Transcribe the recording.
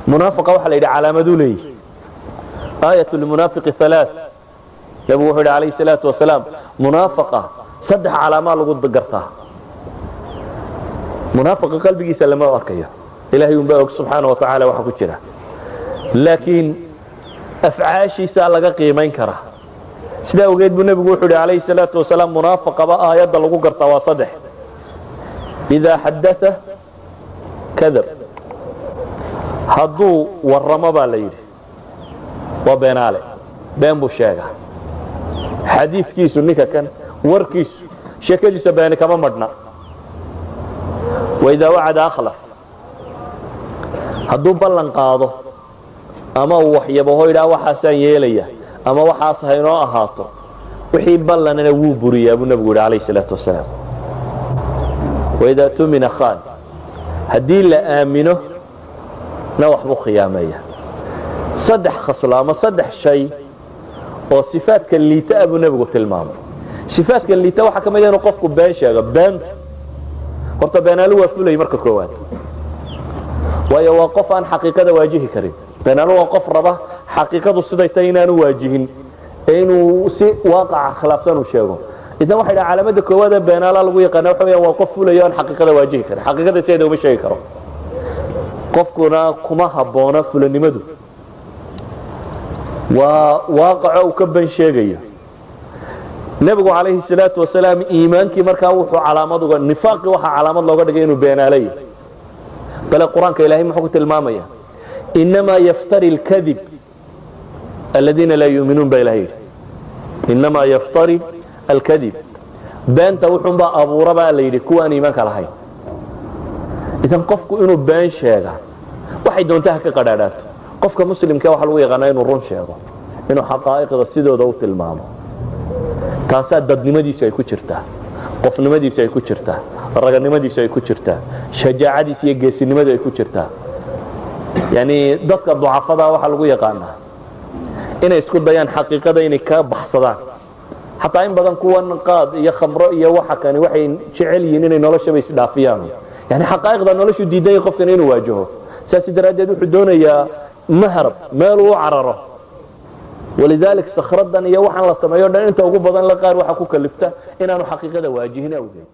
Munaafiqa waxaa la yidhi calaamaduu leeyihi. آية المنافق ثلاث. Nabigu wuxuu yidhi calayhi salaatu wasalaam, munaafaqa saddex calaamaa lagu gartaa. Munaafiqa qalbigiisa lama arkayo, Ilahay unbaa og subxaana wa tacaala waxa ku jira, laakiin afcaashiisaa laga qiimayn karaa. Sidaa awgeed buu nebigu wuxuu yidhi calayhi salaatu wasalaam, munaafaqaba aayadda lagu gartaa waa saddex: إذا حدث كذب, hadduu warramo baa la yidhi waa beenaale, been buu sheegaa. Xadiidkiisu, ninka kan warkiisu, sheekadiisa beeni kama madhna. وإذا وعد أخلف, hadduu ballan qaado ama uu waxyabaho idhaa waxaasaan yeelaya ama waxaas haynoo ahaato, wixii ballanana wuu buriyaa buu nebigu yidhi calayhi salaatu wasalaam. وإذا اؤتمن خان, haddii la aamino na waxbuu khiyaameeya. Saddex khaslo ama saddex shay oo sifaadka liita ah buu nebigu tilmaamay. Sifaadka liita waxaa ka mid a inuu qofku been sheego. Beentu horta, beenaalu waa fulay marka koowaad, waayo waa qof aan xaqiiqada waajihi karin. Beenaalu waa qof raba xaqiiqadu siday tahay inaanu waajihin ee inuu si waaqaca khilaafsan uu sheego. Idan waxay dhaha calaamada koowaad ee beenaala lagu yaqaana waxa weeyaan waa qof fulayo aan xaqiiqada waajihi karin, xaqiiqada sideeda uma sheegi karo. Qofkuna kuma habboona fulanimadu, waa waaqaco uu ka ban sheegayo. Nebigu calayhi salaatu wasalaam iimaankii markaa wuxuu calaamad uga, nifaaqii waxaa calaamad looga dhigay inuu beenaalaya. Bale Qur-aanka Ilahay muxuu ku tilmaamaya? إنما يفتري الكذب الذين لا يؤمنون ba Ilahay yidhi. إنما يفتري الكذب, beenta wuxuunbaa abuura baa la yidhi kuwaan iimaanka lahayn. Idan qofku inuu been sheega, waxay doonta ha ka qadhaadhaato. Qofka muslimka waxaa lagu yaqaanaa inuu run sheego, inuu xaqaa'iqda sidooda u tilmaamo. Taasaa dadnimadiisu ay ku jirtaa, qofnimadiisu ay ku jirtaa, raganimadiisu ay ku jirtaa, shajaacadiisa iyo geesinimadu ay ku jirtaa. Yani dadka ducafada waxaa lagu yaqaanaa inay isku dayaan xaqiiqada inay ka baxsadaan. Xataa in badan kuwan qaad iyo khamro iyo waxa kani waxay jecel yihiin inay noloshaba isdhaafiyaan. Yani xaqaa'iqda noloshu diidan yahay qofkan inuu waajaho, saas daraaddeed wuxuu doonayaa mahrab, meel uu cararo. ولذلك sakhradan iyo waxaan la sameeyo dhan inta ugu badan la qaar waxaa ku kalifta inaanu xaqiiqada waajihin awgeed.